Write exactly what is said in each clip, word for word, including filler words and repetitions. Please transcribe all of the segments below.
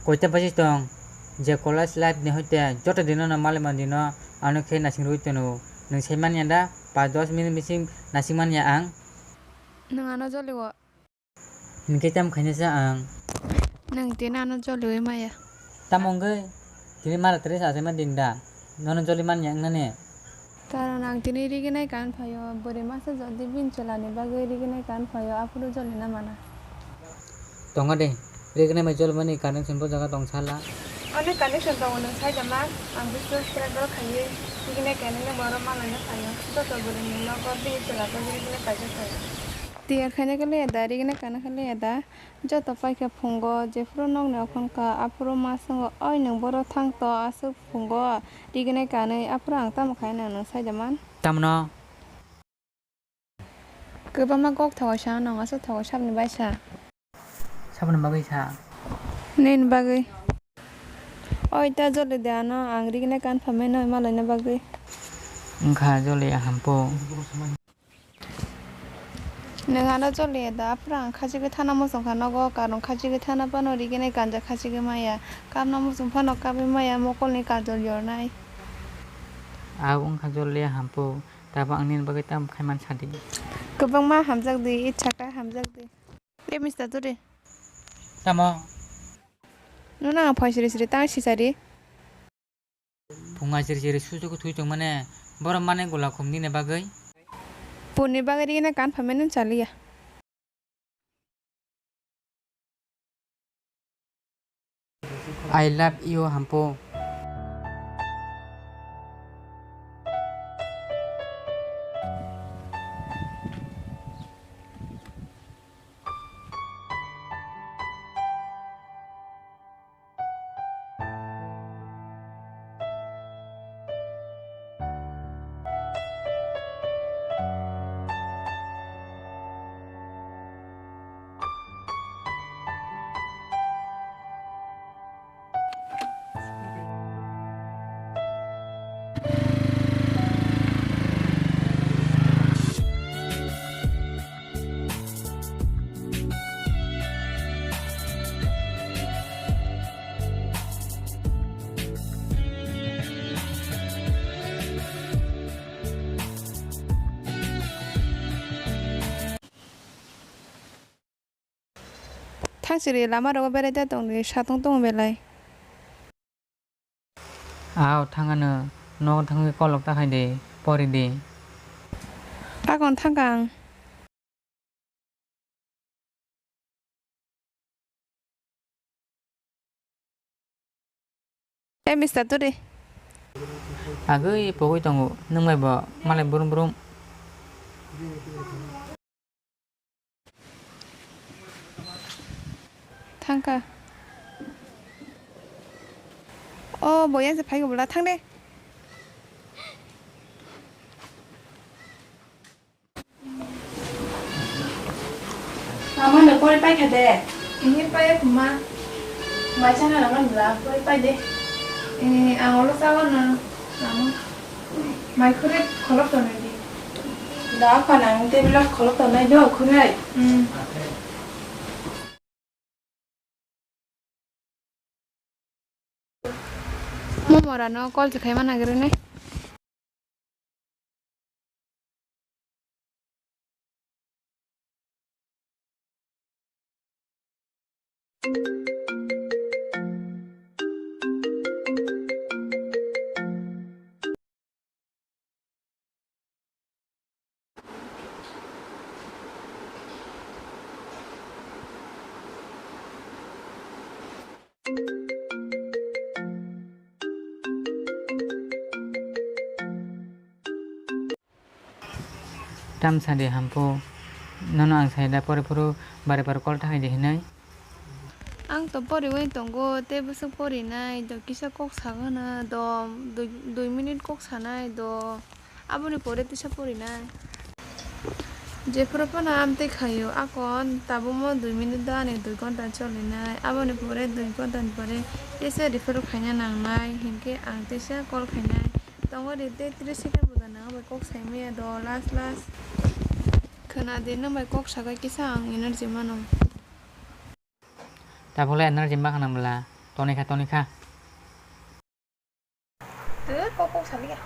Koita baji tong, je college life ni hoite joto dino no malai man dino ano khe nasing rwi tono. Nwng sai manya da, pas dos minute bising nasing manya ang. Nwng ano joliwo. Hinkhe tamo khainasa ang. Nwng tini ano joliwi maya. Tamo wngwi? Tini mara tris achaima din da? Nono joli manya wngnani? Karon ang tini riginai kan phaio, bwrwi masa jodi bini chwlani bagwi riginai kan phaio, aphuru jolina mana. Tongo de, riginai bai jolmani connection bo jaga tong sala. Ani connection tongo nwng sai da ma, ang business struggle khaiwi riginai kainwi borok malaina phaio, joto bwrwini nogo bini chwla bagwi riginai kaijak phaio. Tiyar khaina khe le da, riginai kana khe le da. Joto paikha phungo, jephuru nokni okhon kha, aphuru ma swngo, "Oi, nwng boro thang to, aswk phungo riginai kanwi, aphuru ang tamo khai nang nwng sai da man?" Tamno? Kwbangma kok thogo sa, nwng aswk thogo sabni bai sa. Saboni bagwi sa? Nini bagwi. Oi, ta joli de ano, ang riginai kan phamai noi malaina bagwi. Wngkha joli aham po. Nwng ano choli ya da, aphuru ang khachigwi thana muchung kha nogo, karon khachigwi thana phano riginai kanja khachigwi maya, kapna muchung phano kapwi maya, mokolni kajol yornai. Abo wngkha joli ya hampu, tabuk ang nini bagwi tamo khaiman sadi. Kwbangma hamjakdi, itsa khe hamjakdi. E mister Turi. Tamo? Nwng ang phai siri siri tang sisari. Phung aisiri siri susugo thui tongmani, borok mani gola khum nini bagwi. Purni bagwi rigina kan phaimani chaliya. I love you, Hampu. Thangsiri lama rogo berai da tongdi, satung tongo belai. Aw, thangano, nogo thangwi kolok ta khaidi, poridi. Akon thangkha ang. E mister Turi. Agwi pogwi tongo, nwng bai bo malai brum brum. Thangkha. O boyang se phai bwla thang de. Mama no pori pai kha de. Ini pai kuma. Mai sana naman bwla pori pai de. Eh, ang olo sawa na. Naman. Mai khure kholok tonai di. Da, panang tebilo kholok tonai do, khunai. Hmm. Mo mora no call se khaima nagri nai. Tam sadi hampu, nono ang saida pore phuru bare bare call thangwi di hinwi. Ang to poriwi tongo, tei bwswk porinai, do kisa kok sagana, do dui, dui minute kok sanai, do aboni pore tisa porinai. Jephuru phano amtwi khaio, akon tabukmo dui minute do ani dui ghonta cholinai, aboni pore dui ghonta ni pore tisa refer khaina nangnai, hinkhe ang tisa call khainai. Tongo ri tei tris second bo da nang bai kok saimaya do last last. Khwna di nwng bai kok sakai kisa ang energy mano. Tabukle energy ma khna bwla. Tonikha, tonikha. Twi kok kok saliya.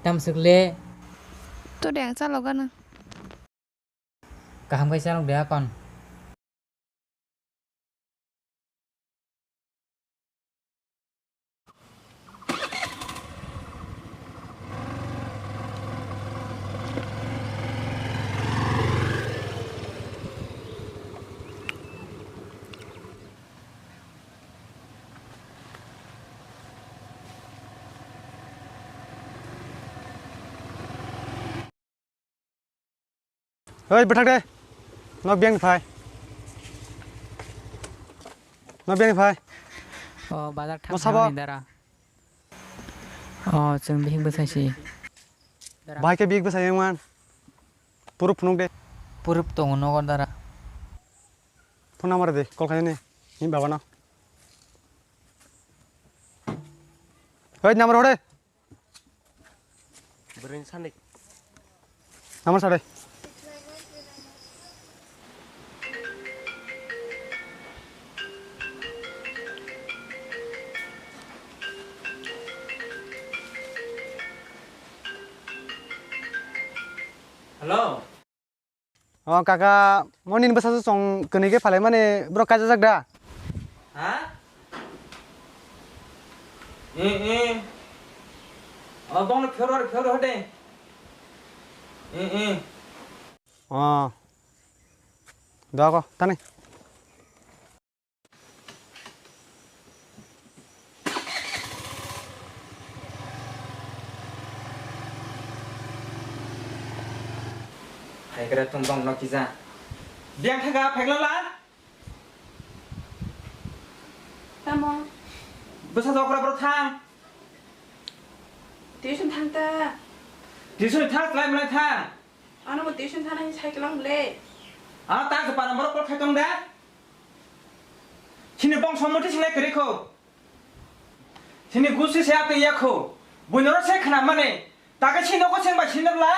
Tam swk le. To de ang chalo gana. Kaham khe chalok de akon. Hei, bwthak de. Nok biyang phai. Nok biyang phai. O, bazar thang Mosabo. Thangni dara. O, chwng bihik bwsai si. Dara. Bahai khe bihik bwsai wngman. Puruk phunuk de. Puruk tongo nogo dara. Phone number de, call khaini. Ni baba no. Hei, number hore. Bwrwini sani. Tamo sade. Hello. O kaka, mo nini bwsajwk chwng kwnwi khe phalaimani borok kaijajak da? Ha? Eh, eh. O bongno phero, phero hode. Eh, eh. O. Dogo, tani. Phaikra tong bong no kisa. Biyang thaka phaikla la. Tamo. Bwsa jokra bro thang. Tuition thang ta. Tuition thang, lai mlai thang. Ano bo tuition thana ni cycle ang le. A ta se param bro kol khai tong da. Chini bongso muti sinai kwrwi kho. Chini gusi se atwi ya kho. Buino ro se khna mane. Taka chini nokho seng bai sinok la.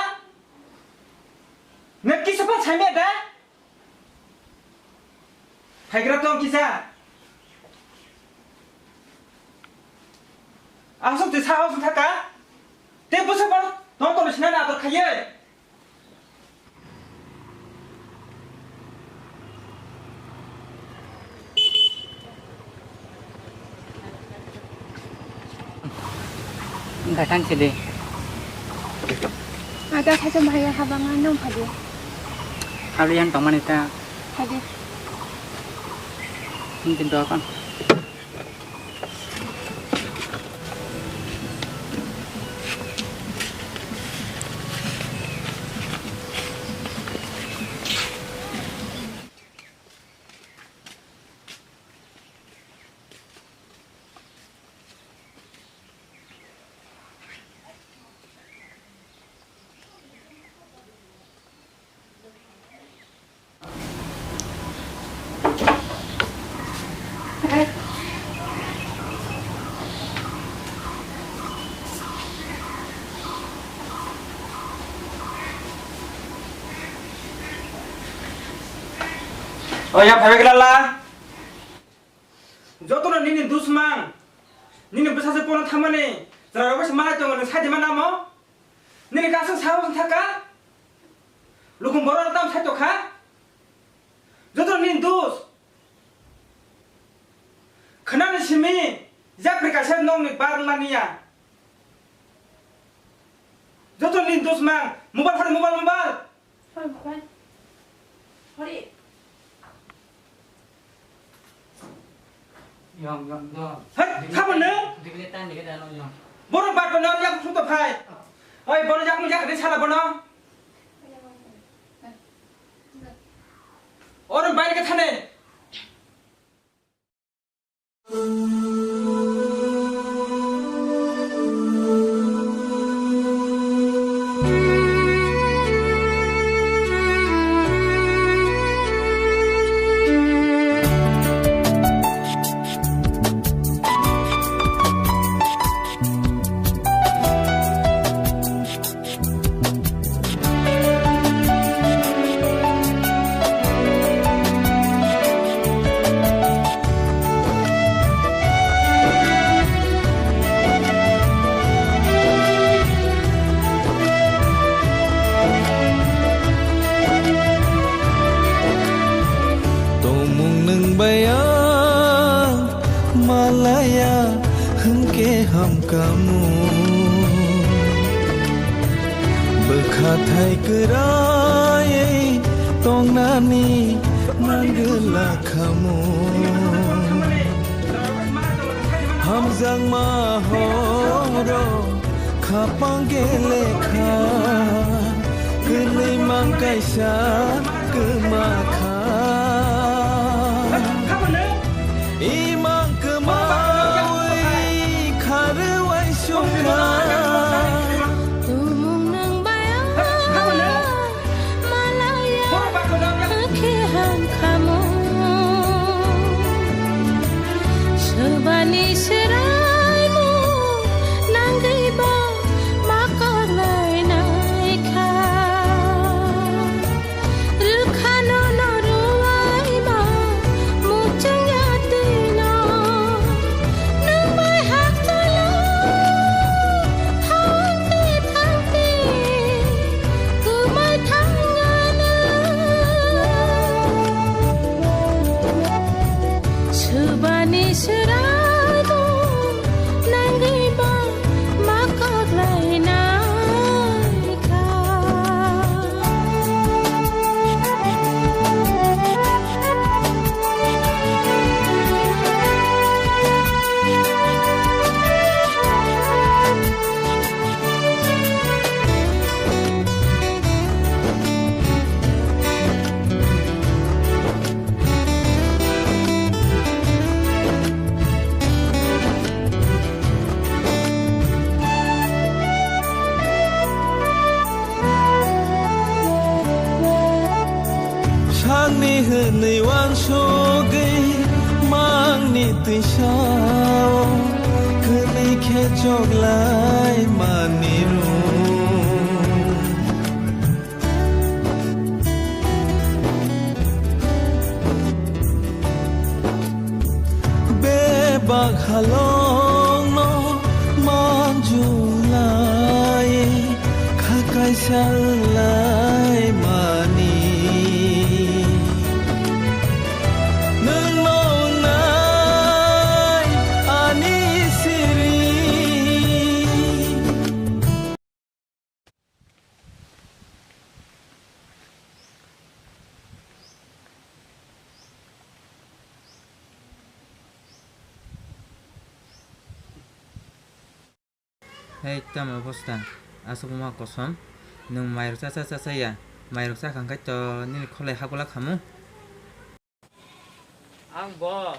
Nang kisa phan sai me da. Haigra tong kisa. Asok te sa asok thaka. Te busa phan tong tong sinai na ator khaye. Wngkha tang sidi. Ada khaisa bahai habang nang phadi. Hali yang tongmani ta. Phadi. Ini tinta apa? O ya, phaibai glala. Jotono nini dusmang, nini bwsajwk pono thamani, chwrairok bai se malai tongo, nwng sai di ma namo? Nini kasung sao wng thaka? Lukhum borok tam sai tokha? Jotono nini dus. Khwnani simi, yapri kaisa nokni bar wng mani ya. Jotono nini dusmang, mobile hori, mobile, mobile. Hori, hori. Hori. Yong, yong, yong. Hei, khamon nung? Dibini tan dikhe dano yong. Borok bat bono yak thung to phai. Oi, bono yak mung yak de sala bono. Oro bai ke thane. Laya hwnkhe hamkamu, bwkha thai kwrwi tongnani nangwla khamu. Hamjakma horo khapang gelekha, kwnwi mang kaisa kwma kha. Imang kwmawi kharwi songkha. Tumung nang bai malaya hakhe hamkhamu. Swbani swraimu nangwi ba makorlai naikha. Rwkhano no rwai ma muchung ya twino. Nwng bai hakchalo thangti thangti kwmai thangano. Swbani swraimu nangwi ba makorlai naikha. Sakni hwnwi uansugwi mangni twisao, kwrwi khe choklai mani rw. Bebak halongno manjulai kha kaisa wnglaimani. Nwngno wngnai ani siri. Hei, tamo obostha? Aswk ma kosom? Nwng mairok chacha chacha ya? Mairok chakha hwnkhe to nini kholai hapglak khamu? Ang bo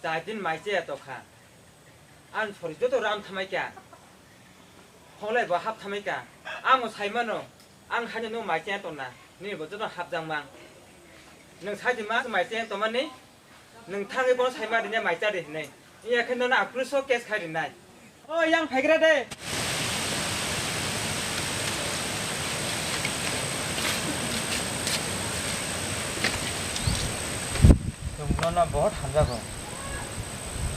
chai din mai chaya tokha. Ang sori joto ram thamai kha. Holai bo hap thamai kha. Ang bo sai mano. Ang haino no mai chaya tonna. Nini bo joto hapjak mang. Nwng sai di ma mai chaya tongmani. Nwng thangwi bono sai ma rinai mai cha di hinwi. Iya khe nono a police o case khai rinai. O yang phaigra de. Chwng nono bohot hamjago.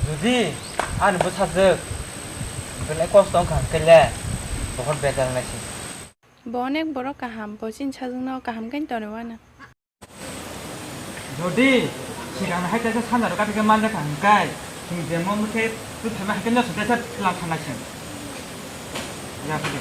Jodi ani bwsajwk belai kosto wngkha hwnkhe le bohot bejal wngnai se. Bo onek borok kaham, bo chini sajwkno kaham khe tonwi uanw. Jodi swkang hai kaisa sanjaro kathi khe manja kha hwnkhe, chwng jemo mokhe twi thaima hai khe no swkang khe lang thang nai se. Ya, phai di.